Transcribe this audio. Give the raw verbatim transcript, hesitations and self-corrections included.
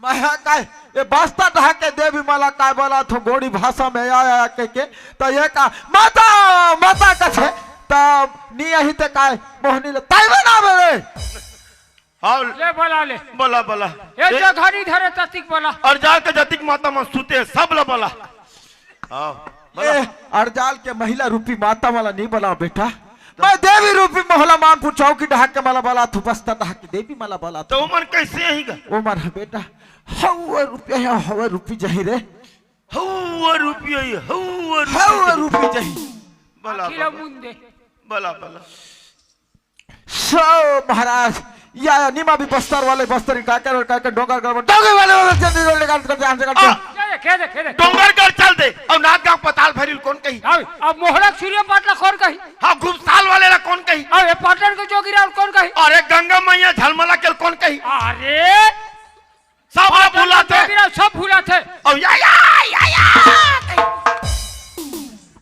मैं हा काय, ये बस्तर डहा के देवी मला काय बलाथों गोंडी भाषा में, या, या, या, कह के, त ये का, माता, माता कथे, त नी आही ते काय, मोहनी ले, ताई बना बे रे। हाँ, ले बला ले। बला, बला। ये ए- जो घड़ी धरे ततिक बला। अउ जाके जतिक माता मन सुते हे, सब ला बला। हाँ, बला। ए, अड़जाल के महिला रूपी माता मला नी बला बेटा। मैं देवी रूपी मोहला मानपुर चौकी डहा के मला बलाथों, बस्तर डहा के देवी मला बलाथों। त ओमन कइसे आही गा? ओमन ह बेटा, हवा रूपी हे, हवा रूपी जाही रे। हवा रूपी हे, हवा रूपी हवा जाही। रूपी जाही। बला, आखिर बला। मुंदे। बला, बला। सो महाराज, या, या, निमा भी बस्तर वाले, बस्तर का कर, का कर, डोंगरगढ़ में, डोंगर वाले, वाले, जल्दी, जल्दी, जल्दी, जल्दी, जल्दी, जल्दी। आ, खेदे, खेदे, खेदे। डोंगरगढ़ चल दे, अउ नांदगांव पताल भैरी ल कोन कही? अब, अब मोहड़ा के सूर्य पाटला कोन कही? हाँ, घुमसाल वाले ला कोन कही? अब ये पाटन के जोगीरा ल कोन कही? अरे गंगा मैया झलमला के ल कोन कही? अरे सब ला पाटन भुला के दे। जोगीरा सब भुला